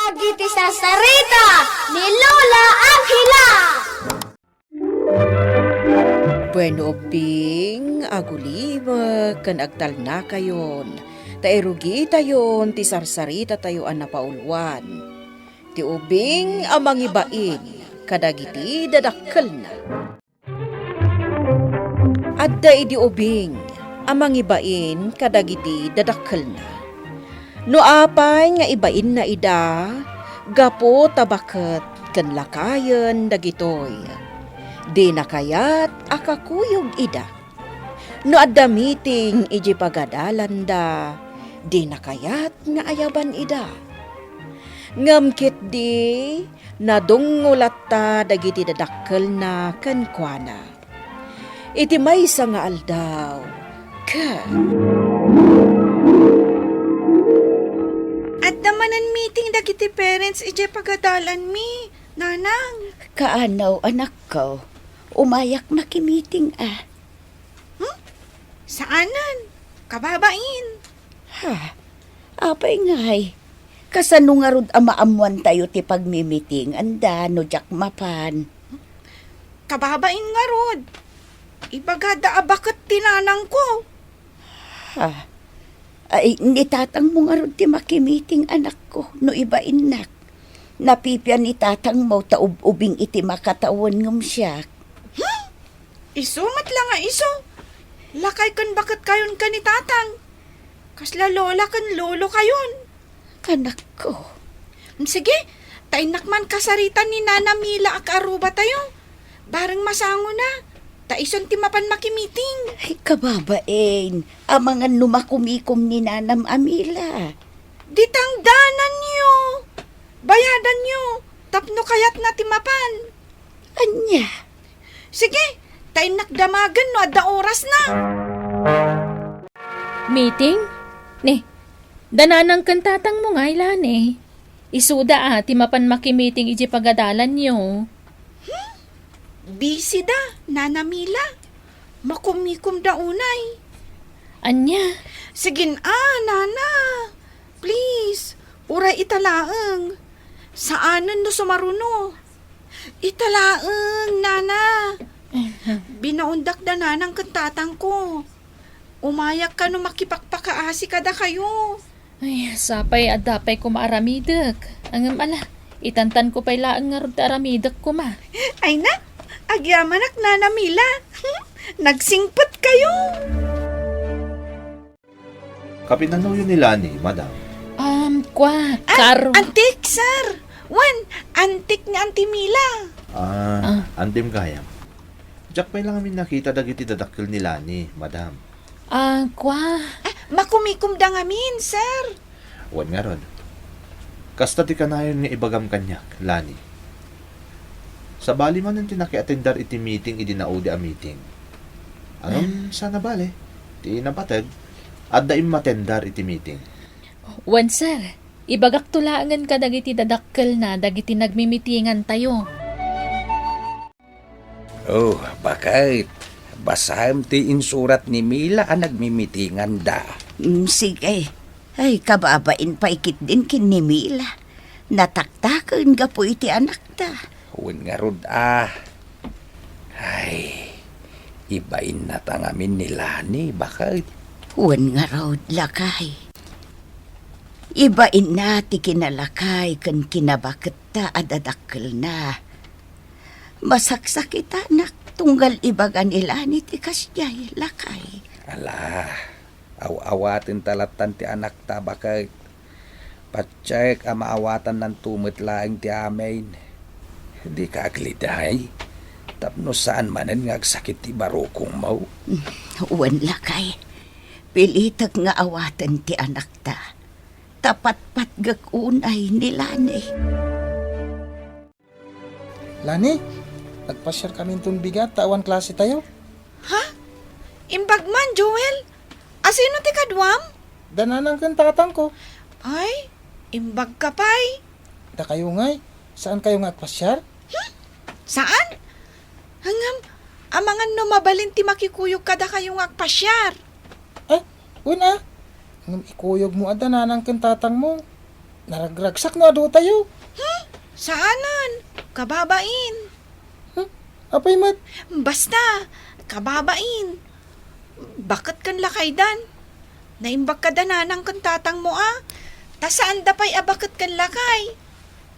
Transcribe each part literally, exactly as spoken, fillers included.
Dagiti sarsarita ni Lola Angela. Bueno, ubbing, agulimek ken agtalnakayon, ta irugitayon ti sarsaritatayo a napauluan. Ti ubbing a mangibain kadagiti dadakkelna. Adda idi ubing a mangibain kadagiti dadakkelna. No apay nga ibainna ida, gapu ta baket ken lakayen dagitoy, dina kayat a kakuyog ida. No adda meeting idiay pagadalanda, dina kayat nga ayaban ida. Ngem ketdi, nadungngolatta dagiti dadakkelna kenkuana. Iti maysa nga aldaw, ket adda manen meeting dagiti parents idiay pagadalanmi, Nanang. Kaanaw, anakko. Umayak makimiting a. Hmm? Saanen. Kababain. Ha? Apay ngay? Kasano ngarud a maammoantayo ti pagmimitinganda no diak mapan? Kababain ngarud. Ibagada a baket ti nanangko. Ha? Ay, ni tatangmo ngarud ti makimiting, anakko, no ibainnak. Napipian ni tatangmo ta ub-ubing iti makatawen ngem siak. Hmm? Isu met la nga isu. Lakay ken baketkayon ken ni tatang. Kasla lola ken lolokayon. Anakko. Sige, ta innak man kasarita ni Nana Mila a kaarrubatayo. Bareng masangona, ta isun ti mapan makimiting. Ay, kababain, amangan no makumikom ni Nanam a Mila. Ditang dananyo. Bayadanyo, tapno kayatna ti mapan. Ania? Sige, ta innak damagen no adda orasna. Meeting? Ni, da nanang ken tatangmo ngay, Lani. Isuda a ti mapan makimiting idiay pagadalanyo. Hmm? Busy da, Nana Mila. Makumikom da unay. Ania? Sige a, Nana. Please, uray ita laeng. Saanen no sumaruno. Ita laeng, Nana. Binaondak da nanang ken tatangko. Umayak kano makipakpakaasi kadakayo. Ay, sapay adda pay koma aramidek. Ngem ala, itantanko pay laeng ngarud ti aramidek koma. Ay na, agyamanak, Nana Mila. Nagsingpetkayo. Kapinunoyo ni Lani, madam? Um, kwa, Ah, kar- antik, sir. Wen, antik ni Auntie Mila. Ah, Ah. Antim gayam. Diak pay la ngamin nakita dagiti dadakkel ni Lani, madam. Ah, kwa. Ah, makumikom da ngamin, sir. Wen ngarud. Kasta ti kanayon nga ibagam kaniak, Lani. Sabali manen ti nakiatendar iti meeting idi naudi a meeting. Ngem, ah, saan a bale, ti napateg, adda immatendar iti meeting. Wen, sir, ibagakto laengen kadagiti dadakkelna dagiti nagmimitingantayo. Oh, baket, basaem ti insurat ni Mila a nagmimitinganda. Mm, sige. Ay, kababain pay ketdin ken ni Mila. Nataktaken gapu iti anakta. Wen ngarud a. Ay, ibainna ta ngamin ni Lani, baket. Wen ngarud, lakay. Ibainna ti kinalakay ken kinabaketta a dadakkelna. Masaksakitanak tunggal ibaga ni Lani ti kasdiay, lakay. Ala, aw-awaten ta lattan ti anakta, baket. Patiek a maawatannanto met laeng ti amin. Dika agliday, tapno saan manen nga agsakit ti barukongmo. Wen, lakay. Pilitek nga awaten ti anakta. Ta patpatgek unay ni Lani. Lani, nagpasiarkaminton bigat ta awan klasetayo. Ha? Imbag man, Joel? Asino ti kaduam? Da nanang ken tatangko. Ay, imbagka pay. Dakayo ngay, saankayo nga agpasiar? Hmm? Saan? Ngem, amangan no mabalin ti makikuyog kadakayo nga agpasiar. Ay, wen a. Ngem ikuyogmo a da nanang ken tatangmo. Naragragsak no adu tayo. Hmm? Saanen? Kababain. Hmm? Apay met? Basta, kababain. Baket ken lakaydan. Naimbag kada nanang ken tatangmo a. Ta saan da pay a baket ken lakay.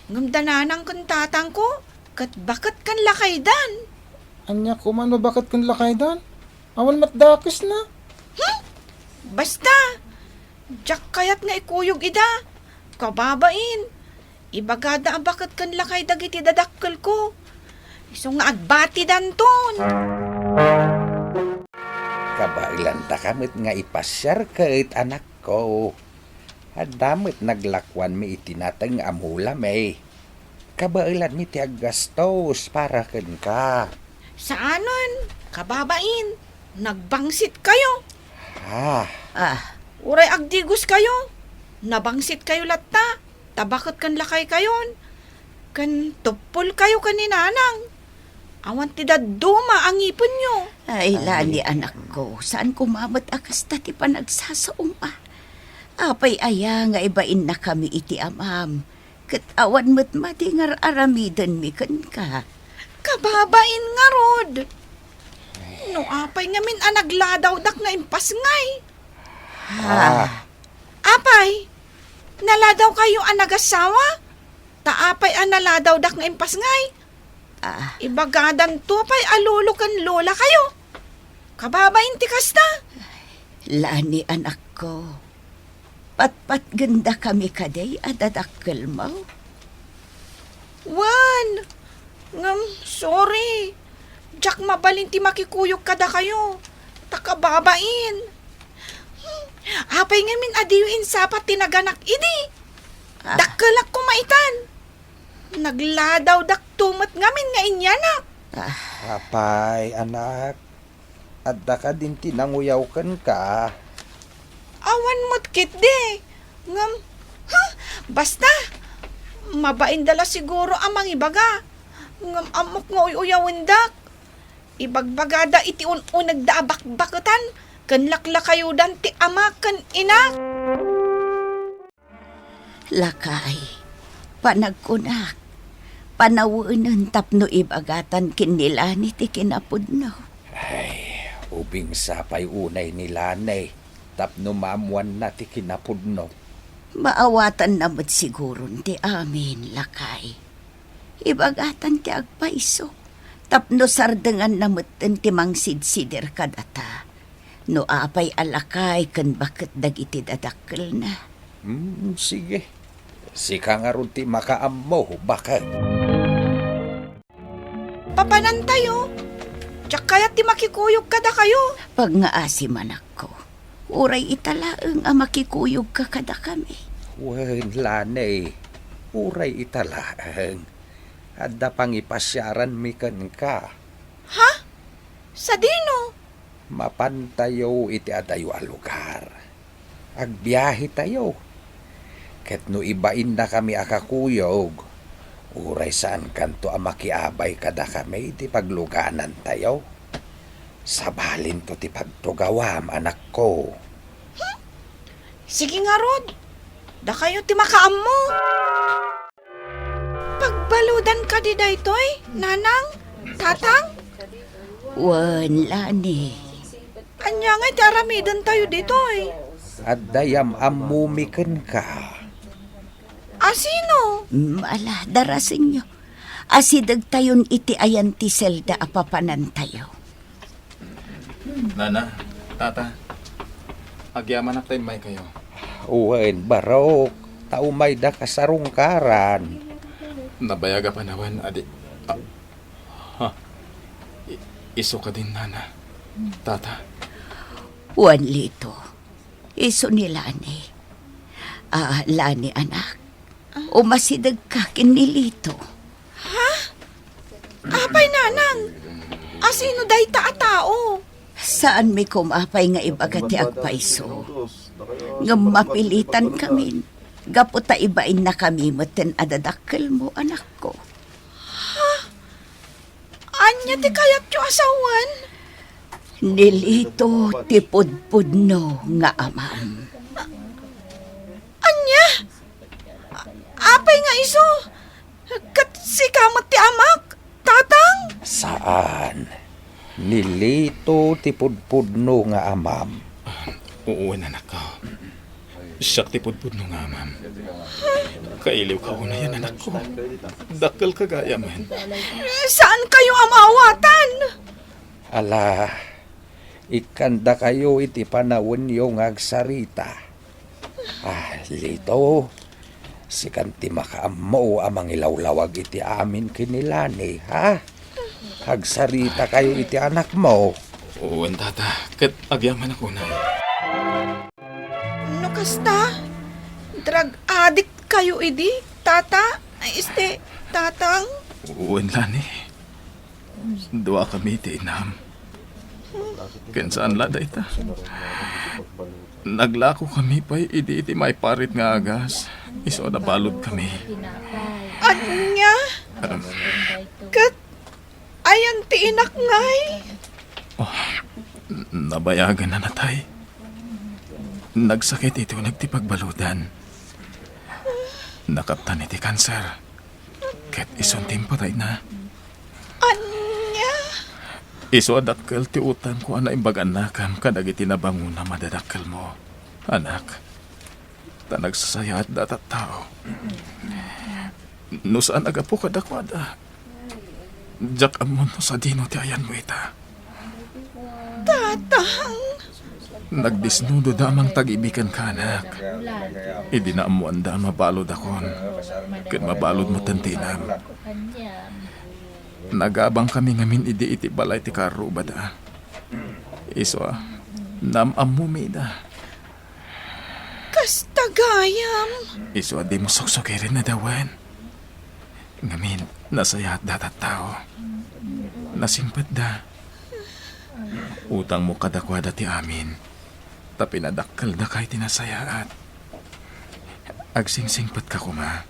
Ngem da nanang ken tatangko, ket baket ken lakaydan. Ania koma no baket ken lakaydan? Awan met dakesna. Hmm? Basta, diak kayat nga ikuyog ida. Kababain, ibagada a baket ken lakay dagiti dadakkelko. Isu nga agbatidanton. Kabaelantaka met nga ipasiar ket, anakko. Adda met naglakuanmi iti nateng a mulami. Kabaelanmi ti aggastos para kenka. Saanen, kababain, nagbangsit kayo. Ah. Ah. Uray agdigos kayo, nabangsit kayo latta, ta baket ken lakay kayon, ken tuppol kayo ken ni nanang. Awan ti dadduma a ngipenyo. Ay, Lani, anakko, saan koma met a kasta ti panagsasaom a. Apay aya nga ibainnakami iti amam, ket awan met madi nga ar-aramidenmi kenka. Kababain ngarud. No apay ngamin a nagladawdak nga impasngay? Ah. Ah. Apay, naladaw kayo a nagasawa? Ta apay a naladawdak nga impasngay? Ah. Ibagadanto pay a lolo ken lola kayo. Kababain ti kasta. Lani, anakko, patpatgendakami kadi a dadakkelmo? Wen, ngem sorry. Diak mabalin ti makikuyog kadakayo. Ta kababain. Hmm, apay ngamin a diyo insapa ti naganak idi? Ah. Dakkelak koma itan. Nagladawdakto met ngamin nga inianak. Ah. Apay, anak, adda kadin ti nanguyaw kenka? Awan met ketdi. Ngem, ha? Basta, mabain da la siguro a mangibaga. Ngem ammok nga uy-uyawendak. Ibagbagada iti un-unegda a bakbaketan ken laklakayodan ti ama ken ina. Lakay, panagkunak, panawenen tapno ibagatan ken ni Lani ti kinapudno. Ay, ubingsa pay unay ni Lani tapno maammoanna ti kinapudno. Maawatanna met siguron ti amin, lakay. Ibagatan ti agpayso, tapno sardenganna metten ti mangsidsider kadata. No apay a lakay ken baket dagiti dadakkelna. Hmm, sige. Sika ngarud ti makaammo, baket. Papanantayo. Diak kayat ti makikuyog kadakayo. Pagngaasim, anakko. Uray ita laeng a makikuyogka kadakami. Wen, Lani, uray ita laeng. Adda pangipasiaranmi kenka. Ha? Sadino? Mapantayo iti adayo a lugar. Agbiahetayo. Ket no ibainnakami a kakuyog, uray saankanto a makiabay kadakami iti pagluganantayo. Sabalinto ti pagtugawam, anakko. Hmm? Sige ngarud, dakayo ti makaammo. Pagbaludan kadi daytoy, Nanang, Tatang? Wen, Lani. Ania ngay ti aramidentayo ditoy? Adda yam-ammomi kenka. A sino? Mm, ala, darasenyo. Asidegtayon iti ayan ti selda a papanantayo. Nana, Tata, agyamanak ta immaykayo. Wen, barok, ta umayda kasarungkaran. Nabayag a panawen, adi. Ah, ha. I-, isu kadin, Nana, Tata. Wen, Lito, isu ni Lani. Ah, Lani, anak, umasidegka ken ni Lito. Ha? Apay, Nanang? A sino dayta a tao? Saanmi koma pay nga ibaga ti agpayso. Ngem mapilitankamin gapu ta ibainnakami metten a dadakkelmo, anakko. Ha? Ania ti kayatyo a sawen? Ni Lito ti pudpudno nga amam. Ania? Sika met ti amak, Tatang? Saan. Ni Lito ti pudpudno nga amam. Wen, anakko. Siak ti pudpudno nga amam. Kailiwka unayen, anakko. Dakkelka gayamen. Saankayo a maawatan? Ala, ikkandakayo iti panawenyo nga agsarita. Ah, Lito, sikan ti makaammo a mangilawlawag iti amin ken ni Lani, ha? Agsaritakayo iti anakmo. Wen, Tata, ket agyamanak unay. No kasta, drug addict kayo idi, Tata? Ay, este, Tatang? Wen, Lani. Duakami ti inam. Ken saan la dayta. Naglakokami pay idi iti maiparit nga agas. Isu a nabaludkami. Ania? Aram. Ket ayan ti inak ngay? Oh, nabayagan a natay. Nagsakit iti uneg ti pagbaludan. Nakaptan iti kanser. Ket isun ti impatayna. Ania? Isu a dakkel ti utangko a naimbag a nakam kadagiti nabangonam a dadakkelmo, anak. Ta nagsasayaat dayta a tao. No saan a gapu kadakuada, diak ammo no sadino ti ayanmo ita. Tatang! Nagdesnudoda a mangtag-ibi kenka, anak. Idi naammoanda a mabaludakon, ket mabalud metten ti inam. Nagabangkami ngamin idi iti balay ti kaarrubada. Isu a, naam-ammomi ida. Kasta gayam. Isu a dimo suksukiren a dawen. Ngamin, nasayaat dayta a tao. Nasingpetda. Utangmo kadakuada ti amin. Ta pinadakkeldaka iti nasayaat. Agsingsingpetka koma.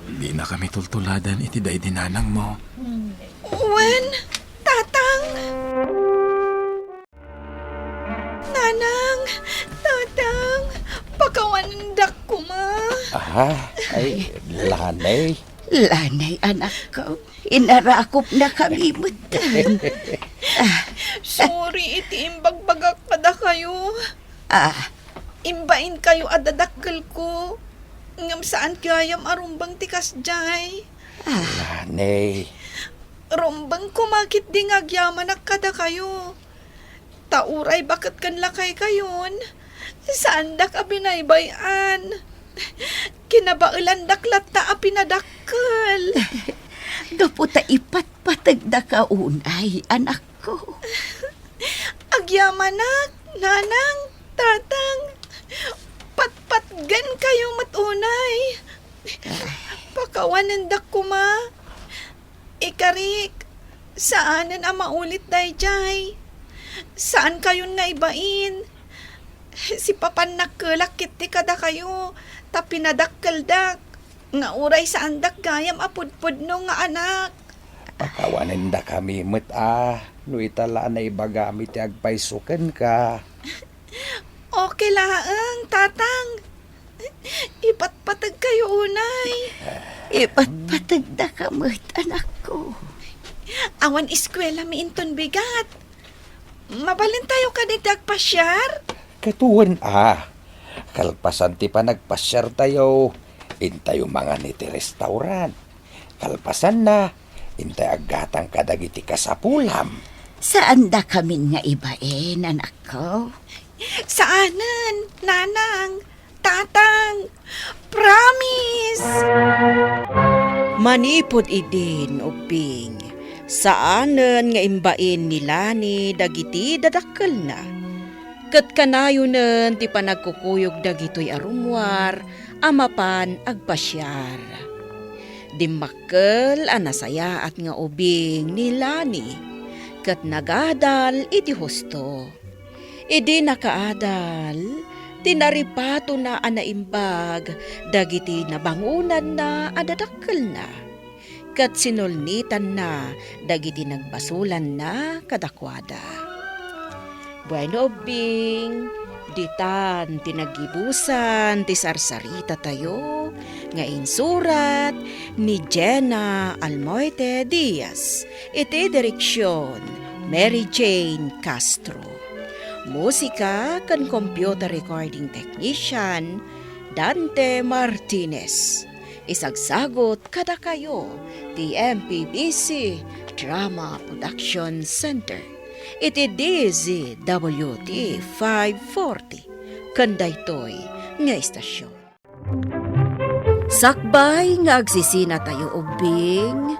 Dinakami tultuladan iti daydi nanangmo. Wen, Tatang! Nanang, Tatang, pakawanendak koma. Aha, ay, Lanay. Lanay, anakko, inarakopnakami metten. Sorry iti imbagbagak kadakayo. Ah. Imbainkayo a dadakkelko, ngem saan gayam a rumbeng ti kasdiay. Ah. Lanay. Rumbeng koma ketdi nga agyamanak kadakayo. Ta uray baket ken lakaykayon, saandak a binaybay-an. Kinabaelandak latta a pinadakkel. Gapu ta ipatpategdaka unay, anakko. Agyamanak, Nanang, Tatang, patpatgenkayo met unay. Pakawanendak koma. Ikarik, saanen a maulit daydiay. Saankayon nga ibain. Sipapannakkelak ketdi kadakayo, ta pinadakkeldak, nga uray saandak gayam a pudpudno nga anak. Pakawanendakami met a, no ita la a naibagami ti agpayso kenka. Okay laeng, Tatang. Ipatpategkayo unay. Ipatpategdaka met, anakko. Awan eskuelami inton bigat. Mabalintayo kadi ti agpasiar? Ket wen a. Kalpasan ti panagpasiartayo, intayo mangan iti restaurant. Kalpasanna, intay aggatang kadagiti kasapulam. Saandakamin nga ibain, anakko? Saanen, Nanang, Tatang. Promise! Manipud idin, ubbing, saanen nga imbain ni Lani dagiti dadakkelna. Ket kanayonen ti panagkukuyog dagitoy a rummuar a mapan agpasiar. Dimmakkel a nasayaat nga ubing ni Lani ket nagadal iti husto. Idi nakaadal, tinaripatona a naimbag dagiti nabangonanna a dadakkelna. Ket sinulnitanna dagiti nagbasolanna kadakuada. Bueno, ubbing, ditan ti naggibusan ti sarsarita tayo nga insurat ni Jenna Almoite Diaz, iti direksyon Mary Jane Castro. Musika ken computer recording technician Dante Martinez. Isagsagot kadakayo ti M P B C Drama Production Center iti D Z W T five forty ken daytoy nga istasyon. Sakbay nga agsisina tayo ubbing,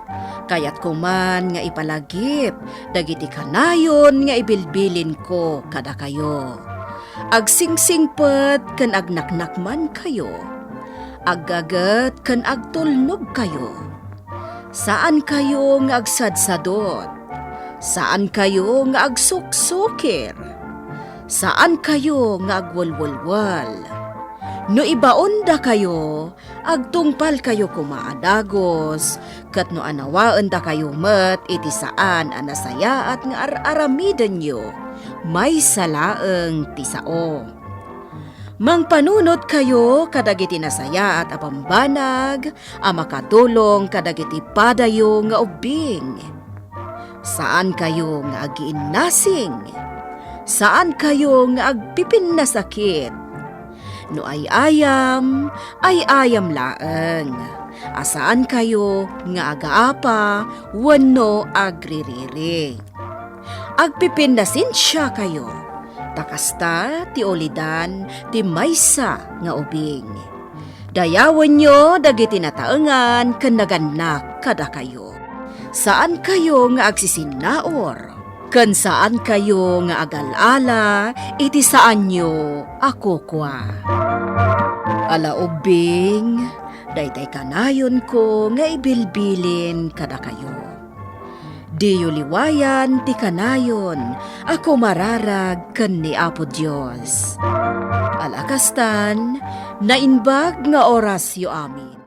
kayatko man nga ipalagip dagiti kanayon nga ibilbilinko kadakayo. Agsingsingpet ken agnaknakmankayo. Aggaget ken agtulnogkayo. Saankayo nga agsadsadot. Saankayo nga agsuksukir. Saankayo nga agwelwelwel. No ibaondakayo, agtungpalkayo koma a dagus, ket no anawaendakayo met iti saan a nasayaat nga ar-aramidenyo, maysa laeng ti sao. Mangpanunotkayo kadagiti nasayaat a bambanag a makatulong kadagiti padayo nga ubbing. Saankayo nga agiinnasing. Saankayo nga agpipinnasakit. No ay-ayam, ay-ayam laeng. A saankayo nga agaapa wenno agririri. Agpipinnasensiakayo, ta kasta ti ulidan ti maysa nga ubing. Dayawenyo dagiti nataengan ken nagannak kadakayo. Saankayo nga agsisinnaur, ken saankayo nga agal-ala iti saanyo a kukua. Ala ubbing, daytay kanayonko nga ibilbilin kadakayo. Diyo liwayan ti kanayon a kumararag ken ni Apo Dios. Ala kastan, naimbag nga orasyo amin.